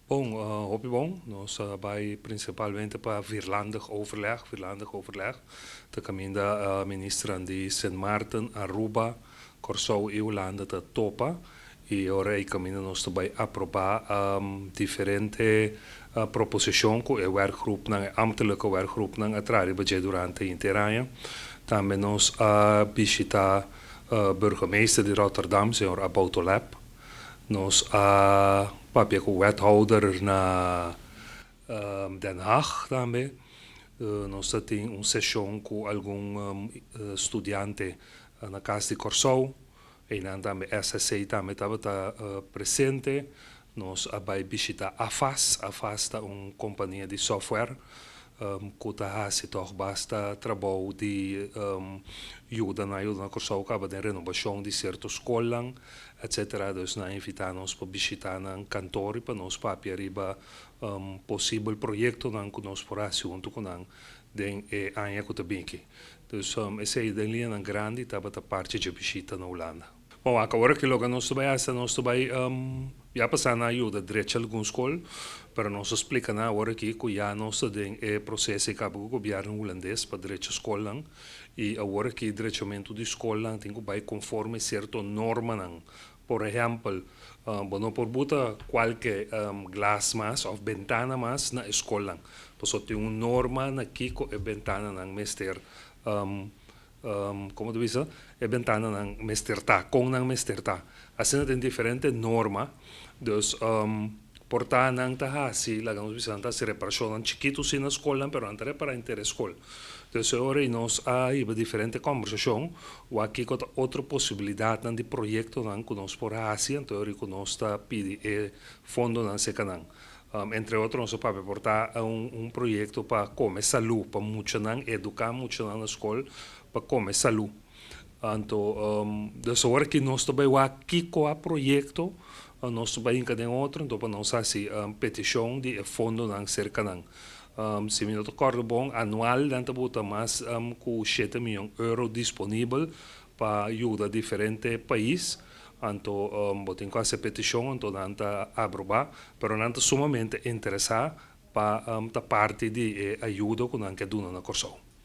Bon, hopi bon. Nos a bai prinsipalmente pa Vierlandig Overleg. Vierlandig Overleg ta kaminda ministernan di Sint Maarten, Aruba, Kòrsou i Hulanda ta topa i ora ei kaminda nos ta bai aprobá diferente proposishon ku e werkgroepnan, e ambtelijke werkgroepnan a traha riba dje durante henter aña. Tambe nos a bishitá burgemeester di Rotterdam, señor Aboutaleb. Nos a papia ku wethouder na Den Haag tambe. Nos ta tin un seshon ku algun studiante na Kas di Kòrsou. Einan tambe SSC tambe tabata presente. Nos a bai bishita AFAS. AFAS ta un kompania di software ku ta hasi tòg basta trabou di yuda nan yuda na Kòrsou kaba den renobashon di sierto skolnan etsetera. Dus nan a invitá nos pa bishitá nan kantor i pa nos papia riba posibel proyektonan ku nos por hasi huntu ku nan den e aña ku ta bin aki. Dus esei den liñanan grandi tabata parti dje bishita na Hulanda. Bon, awor aki loke nos ta bai hasi nos ta bai ya pasá nan a yuda drecha algun skol, pero nos a splika nan awor aki ku ya nos ta den e proseso i kaba ku gobièrnu hulandes pa drecha skolnan i awor aki drechamentu di skolnan tin ku bai konforme sierto normanan. Por ehèmpel, bo no por buta kualke glas mas òf bentana mas na e skolnan, pasobra tin un norma na kiko e bentananan mester Como ta bisa, e bentananan mester ta, con nan mester ta. Asina tin diferente norma, dus por ta nan ta haci, laga nos bisa nan ta haci reparacionnan chikito si na scolnan, pero nan ta repara henter e scol. Dus e ora ei nos a hiba diferente combersacion, wak kico ta otro posibilidadnan di proyectonan cu nos por haci, anto e ora ei cu nos ta pidi e fondonan cerca nan. Entre otro nos a papia por ta un proyecto pa come salú, pa muchanan, educa muchanan na scol pa come salú. Anto, dus awor aki nos ta bay wak kico a proyecto nos ta bay hinca den otro, anto pa nos haci peticion di e fondonan cerca nan. Si mi no ta corda bon, anual nan ta buta mas cu 7 miyon euro disponibel pa yuda diferente pais. Anto bo tin ku hasi petishon, anto nan ta aprobá, pero nan ta sumamente interesá pa ta parti di e ayuda ku nan ke duna na Kòrsou.